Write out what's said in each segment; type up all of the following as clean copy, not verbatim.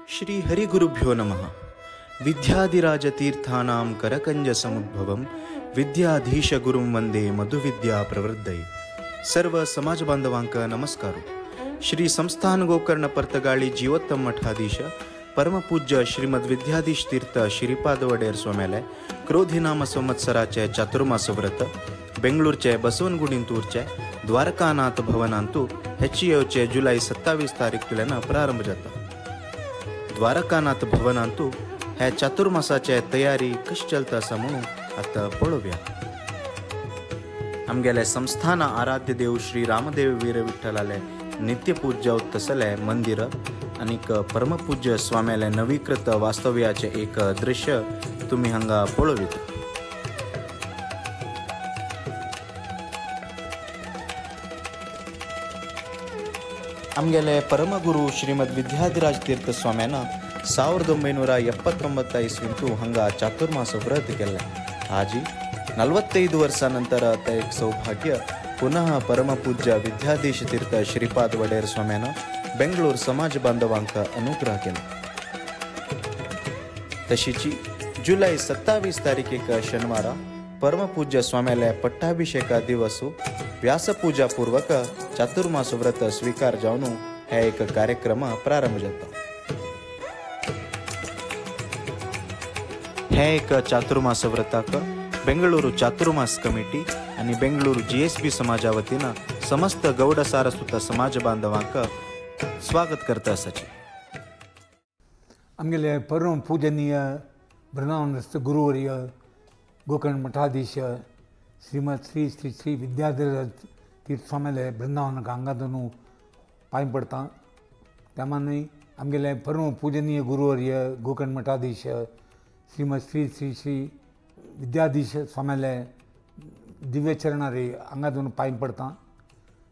श्री हरिगुरुभ्यो नमः. विद्याधिराज तीर्थानां करकंज समुद्भवं विद्याधीश गुरुं वंदे मधुविद्या प्रवृद्धये. सर्व समाज बांधवांक नमस्कार. श्री संस्थान गोकर्ण पर्तगाळी जीवोत्तम मठाधीश परमपूज्य श्रीमद विद्याधीश तीर्थ श्रीपाद वडेर स्वाम्याले क्रोधिनाम संवत्सराचे चातुर्मास व्रत बेंगळूरचे बसवनगुडींतूरचे द्वारकानाथ भवनांतु ಹೆಚ್ಚಿಯೋಚೆ जुलै 27 तारीख प्रारंभ जाता. द्वारकानाथ भवनांतु हे चातुर्मासाचे तयारी कशी चलता आसा म्हणून आतां पळोवया. आमगेले संस्थान आराध्य देव श्री रामदेव वीर विठ्ठलाले नित्यपूज्य तसले मंदिर आनीक परमपूज्य स्वाम्याले नवीकृत वास्तव्याचे एक दृश्य तुमी हांगा पळोवयत. आमगेले परमगुरु श्रीमद विद्याधिराज तीर्थ स्वाम्यान 1979 ಇಸ್ವಿಂತು ಹಂಗ ಚಾತುರ್ಮಾಸ ವ್ರತ केल्लें. आजी 45 वर्षा ನಂತರ ते एक सौभाग्य पुनः परमपूज्य विद्याधीश तीर्थ श्रीपाद वडेर स्वाम्यान बेंगळूर समाज बांधवांक अनुग्रह केलो. तशीची जुलै 27 तारीखेक शनिवारा परमपूज्य स्वाम्याले पट्टाभिषेका दिवस व्यासपूजा पूर्वक चातुर्मास व्रत स्वीकार जावन हे एक कार्यक्रम प्रारंभ जाता. हे एक चातुर्मास व्रताक बेंगळुरू चातुर्मास कमिटी आणि बेंगळुरू GSB समाजा वतीन समस्त गौड सारस्वत समाज बांधवांक स्वागत करता आसाची. आमगेले परम पूजनीय बृंदावनस्थ गुरुवर्य गोकर्ण मठाधीश श्रीमद श्री श्री श्री विद्याधीराज तीर्थ स्वाम्याले बृंदावनाक हांगा पांय पडटा. त्या मानाय आमगेले परम पूजनीय गुरुवर्य गोकर्ण मठाधीश श्रीमद श्री श्री श्री विद्याधीश स्वाम्याले दिव्य चरणारे हांगा पांय पडटा.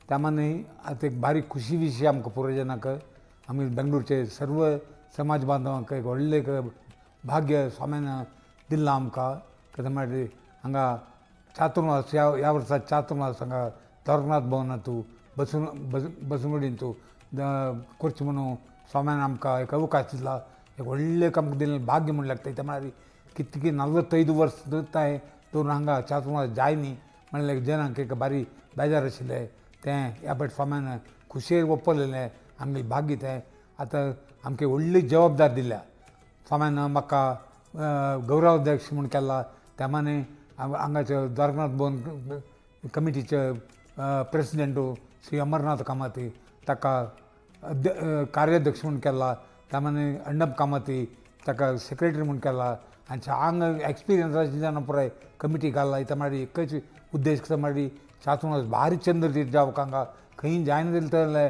त्या मानाय आतां एक बारीक खुशी विशय आमकां पुरोजनाक आमी बेंगलोरचे सर्व समाज बांधवांक एक व्हडलें एक भाग्य स्वाम्यान दिल्लां आमकां. कितें म्हळ्यार हांगा चातुर्मास ह्या वर्सा चातुर्मास हांगा द्वारकनाथ भवनांतू बसून बसवनगुडींतू करचें म्हणून स्वाम्यान आमकां एक अवकाश दिला. एक व्हडलें आमकां दिल्लें भाग्य म्हूण लागता. ते म्हळ्यार कितके 45 वर्स तांय दवरून हांगा चातुर्मास जाय न्ही म्हणल्यार जनांक एक बारी बेजार आशिल्लें. तें ह्या फावट स्वाम्यान खुशयेन ओपलेलें आमगेलें भाग्य तें. आतां आमकां व्हडली जबाबदार दिल्या स्वाम्यान. म्हाका गौरवाध्यक्ष म्हूण केला. त्या मानाय हांगाचे द्वारकनाथ भवन कमिटीचे प्रेसिडेंट श्री अमरनाथ कामती ताका कार्याध्यक्ष म्हूण केला. त्या मानाय अण्णप कामती ताका सेक्रेटरी म्हूण केला. आनी हांगा एक्सपिरियन्स जावन पुराय कमिटी घाला. त्या म्हळ्यार एकच उद्देश कितें म्हळ्यार चातुर्मास भारी चंद्र जावंक हांगा खंय जायना जाल्यार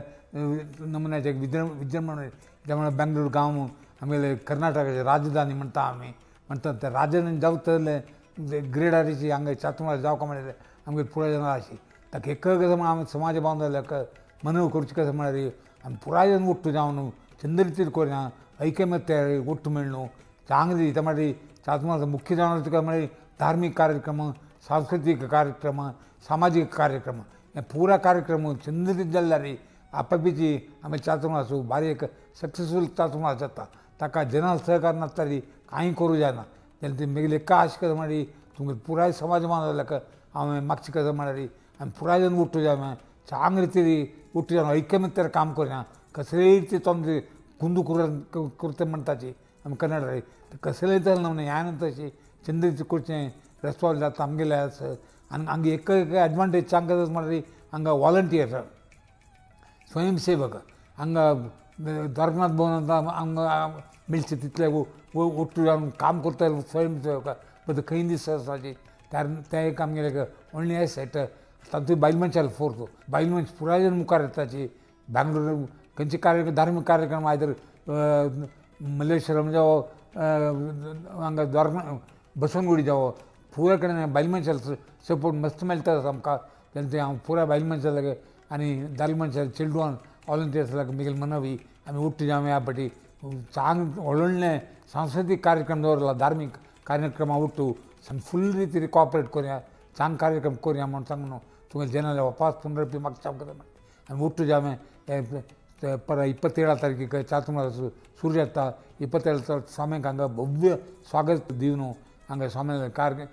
नमुन्याचें विजृंभण. त्या म्हळ्यार बेंगलोर गांव आमगेले कर्नाटकाचे राजधानी म्हणटा आमी म्हणटा त्या राजधानी जावतले ग्रेडारीची हांगा चातुर्मास जावंक म्हळ्यार आमगेले पुराय जाण आशी. ताका एक कसं म्हळ्यार आमी समाज बांदवल्याक मनव करचें कसं म्हळ्यार आमी पुराय जाण ಒಟ್ಟು जावन चंद्रतीर करुया ऐकमत्य ಒಟ್ಟು मेळ्ळू चांगली. त्या म्हळ्यार चातुर्मास मुख्य जावन तुका म्हळ्यार धार्मीक कार्यक्रम, सांस्कृतीक कार्यक्रम, सामाजीक कार्यक्रम हे पुरा कार्यक्रम चंद्रतीर जाल्यार आपापीची आमी चातुर्मास बारी एक सक्सेसफूल चातुर्मास जाता. ताका जना सहकार नासताली कांय करूं जायना. जाल्यार ती मागीर एका आश कसं म्हळ्यार तुमगे पुराय समाज बांदवल्याक हांवें मागचें कसं म्हळ्यार आमी पुराय जावन ಒಟ್ಟು जावं चांग रितीर ಒಟ್ಟು जावन ऐकमत्यार काम करुया. कसलेय रिती आमचे कुंदू करता म्हणटाची आमी कन्नड कसलेय चलना ह्या नंतर चंद्रीचे करचें रेस्पॉन्स जाता आमगेलें आसा. आनी हांगा एक एडवांटेज चांग म्हळ्यार हांगा वॉलंटियर स्वयंसेवक हांगा द्वारकनाथ भवनांत हांगा मेळचे तितले ಒಟ್ಟು जावन काम करता स्वयंसेवक बट खंय दीस आसाची तें एक आमगेलें व्हडलें एसेट. तातूंत बायल मनशाले फोर्स बायल मनश पुराय जावन मुखार येताची. बेंगलोर खंयचे कार्यक्रम धार्मीक कार्यक्रम आयदर मल्लेश्वरम जावं हांगा द्वारका बसवनगुडी जावं पुराय कडेन बायल मनशाले सपोर्ट मस्त मेळटा आमकां. तेन्ना हांव पुराय बायल मनशां लागीं आनी दादले मनशां चेडवान वॉलंटियर्स लागीं म्हगेली मनवी आमी ಒಟ್ಟು जावं ह्या फावटी चांग व्हडलें सांस्कृतीक कार्यक्रम दवरला धार्मीक कार्यक्रमा ಒಟ್ಟು फुल रितीन कॉपरेट करुया चांग कार्यक्रम करुया म्हूण सांगून तुमगे जनाले वापस पुनरपी म्हाका सांगता आनी ಒಟ್ಟು जावं पर 27 तारखेक चातुर्मास सुरू जाता. 27 स्वाम्यांक हांगा भव्य स्वागत दिवन हांगा स्वाम्या कार्य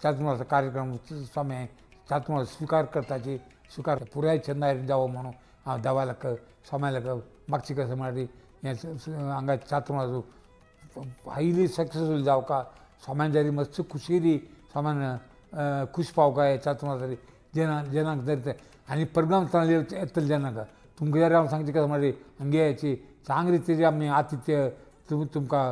चातुर्मास कार्यक्रम स्वामी चातुर्मास स्वीकार करताची स्वीकार पुराय चंदायन जावो म्हणून हांव देवाक स्वाम्याक मागची कसं म्हळ्यार हें हांगा चातुर्मास हायली सक्सेसफूल जावका स्वाम्यान जरी मस्त खुशीरी स्वाम्यान खुश पावका हे चातुर्मास जेना जेनाक जरी ते आनी परगांव येतले जेनाक तुमकां जरी हांव सांगचें कसं म्हळ्यार हांगे याची चांगली रितीन आमी आतिथ्य तुमकां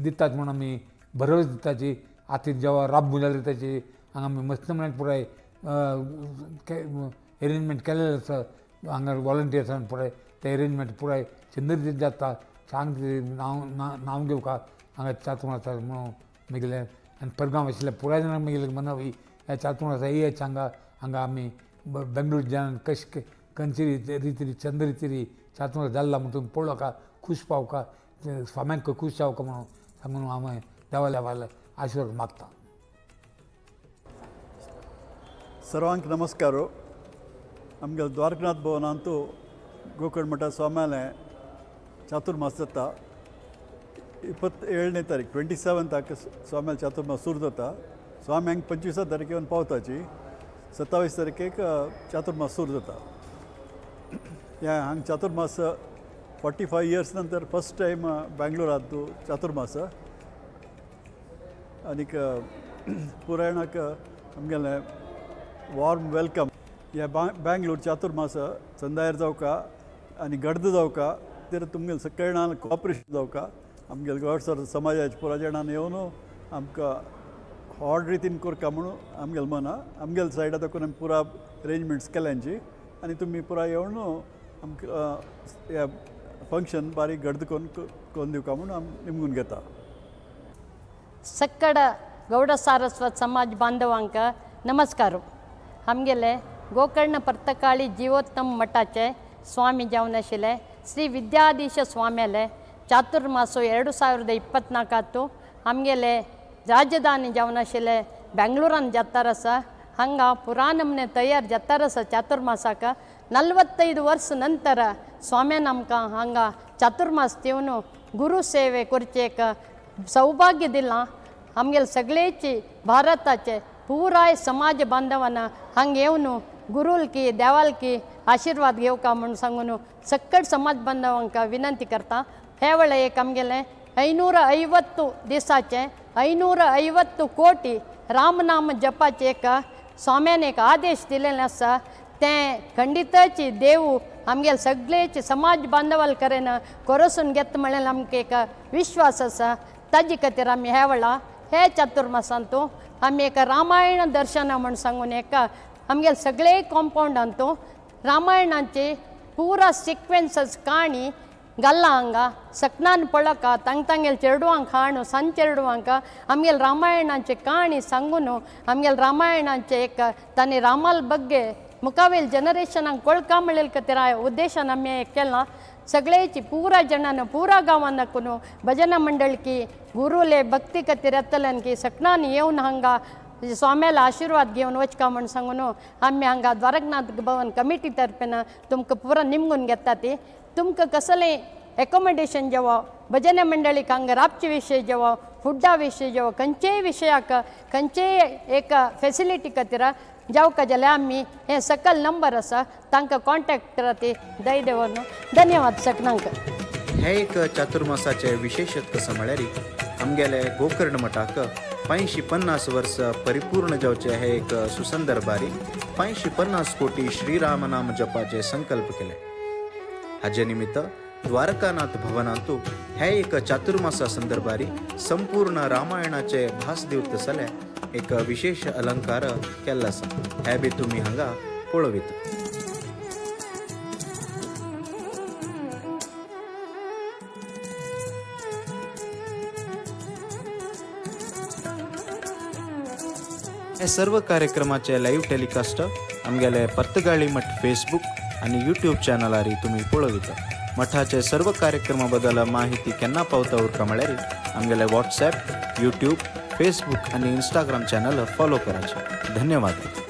दितात म्हणून आमी भरवस दिताची. आतिथ्य जेव्हा राबून जाल्यार ताची हांगा आमी मस्त म्हळ्यार पुराय एरेंजमेंट केलेलें आसा. हांगा वॉलंटियर्सान पुराय तें एरेंजमेंट पुराय सुंदर रितीन जाता. चांगली नांव नांव घेवका हांगा चातुर्मास म्हणून मागीर आनी परगांव आशिल्ल्या पुराय जाणांक मागीर मनवी ह्या चातुर्मासा येयात हांगा हांगा आमी बेंगलोर जाणांक कशें खंयची रितीरी चंद रितीरी चातुर्मास जाल्ला म्हण तुमी पळोवका खुश पावका स्वाम्यांक खुश जावका म्हणून सांगून हांव देवा देवाला आशिर्वाद मागता. सर्वांक नमस्कार. आमगे द्वारकनाथ भवनांतू गोकर्ण मठ स्वाम्याले चातुर्मास जाता. 27ನೇ तारीख 27 स्वाम्याले चातुर्मास सुरू जाता. स्वाम्यांक 25 तारखे येवन पावताची 27 तारखेक चातुर्मास सुरू जाता. ह्या हांग चातुर्मास 45 इयर्स नंतर फर्स्ट टायम बेंगलोरांत चातुर्मास आनीक पुरायणाक आमगेलें वॉर्म welcome. ह्या बेंगलोर चातुर्मास चंदायर जावका आनी गर्द जावका तर तुमगेले सगळे जाणां कॉपरेशन जावका. आमगेले गौडसर समाजाचे पुराय जाणां येवन आमकां हॉड रितीन करका म्हणून आमगेले मना आमगेले सायडा दाखोवन आमी पुरा अरेंजमेंट्स केल्यांची आनी तुमी पुराय येवन आमकां ह्या फंक्शन बारीक गर्द करून दिवका म्हणून आमी निमगून घेता. ಸಕ್ಕಡ ಗೌಡ ಸಾರಸ್ವತ ಸಮಾಜ ಬಾಂಧವಾಂಕ ನಮಸ್ಕಾರ. आमगेले गोकर्ण पर्तकाळी जीवोत्तम मठाचे स्वामी जावन आशिल्ले श्री विद्याधीश स्वाम्याले चातुर्मासो 2024 आमगेले राजधानी जावन आशिल्ले बेंगलोरान जातार आसा. हांगा पुराणमने तयार जातार आसा चातुर्मासाक 45 वर्स नंतर स्वाम्यान आमकां हांगा चातुर्मास दिवन गुरु सेवे करचे एक सौभाग्य दिलां. आमगेले सगळेची भारताचे पुराय समाज बांधवांना हांगा येवन गुरुलकी देवालकी आशिर्वाद घेवका म्हूण सांगून सक्कट समाज बांधवांक विनंती करता. हे वेळा एक आमगेले 550 दिसाचे 550 कोटी रामनाम जपाचे एक स्वाम्यान एक आदेश दिलेले आसा. तें खंडिताची देव आमगेले सगळेचे समाज बांधवाल करेन कोरसून घेत म्हणल्यार आमकां एक विश्वास आसा. ताजे खातीर आमी ह्या वेळा हे चातुर्मासांतू आमी एक रामायण दर्शन म्हूण सांगून एक आमगेले सगळे कॉम्पावंडांतू रामायणाची पुरा सिक्वेन्सस काणी घाल्ला हांगा सकनान पळोवका तांग तांगेले चेडवांक हाडून सान चेडवांक आमगेले रामायणाची काणी सांगून आमगेले रामायणाचे एक तांणी रामाल बग्गे मुखावेल जनरेशनाक कळका म्हणलेले खातीर उद्देशान आमी केलां. सगळेची पुरा जणान पुरा गांवान दाखोवन भजना मंडळकी गुरुले भक्ती खातीर येतल्यान की सकनान येवन हांगा स्वाम्याला आशिर्वाद घेवन वचका म्हूण सांगून आमी हांगा द्वारकनाथ भवन कमिटी तर्फेन तुमकां पुरा निमगून घेता. ती तुमकां कसलें एकोमोडेशन जेवो भजन मंडळीक हांगा राबचे विशय जेवो फुडा विशय जेवो खंयचेय विशयाक खंयचेय एक फेसिलिटी खातीर जावका जाल्यार आमी हे सकल नंबर आसा तांकां कॉन्टेक्ट करात. दय देवन धन्यवाद सकनांक. हे एक चातुर्मासाचे विशेषत्व कसं म्हळ्यार आमगेले गोकर्ण मठाक 550 वर्स परिपूर्ण जावचे हे एक सुसंदर्भारी 550 कोटी श्रीरामनाम जपाचे संकल्प केले. हाजे निमित्त द्वारकानाथ भवनांतू हे एक चातुर्मासा संदर्भारी संपूर्ण रामायणाचे भास दिवत जाल्यार एक विशेष अलंकार केल्लो आसा. हे बी तुमी हांगा पळोवयत. हे सर्व कार्यक्रमाचे लाईव्ह टेलिकास्ट आमगेले पर्तगाळी मठ फेसबुक आणि यूट्यूब चॅनलारी तुम्ही पळोवयत. मठाचे सर्व कार्यक्रमा बद्दल माहिती केन्ना पावता उरका म्हळ्यार आमगेले व्हॉट्सॲप, यूट्यूब, फेसबुक आणि इंस्टाग्राम चॅनल फॉलो कराचे. धन्यवाद.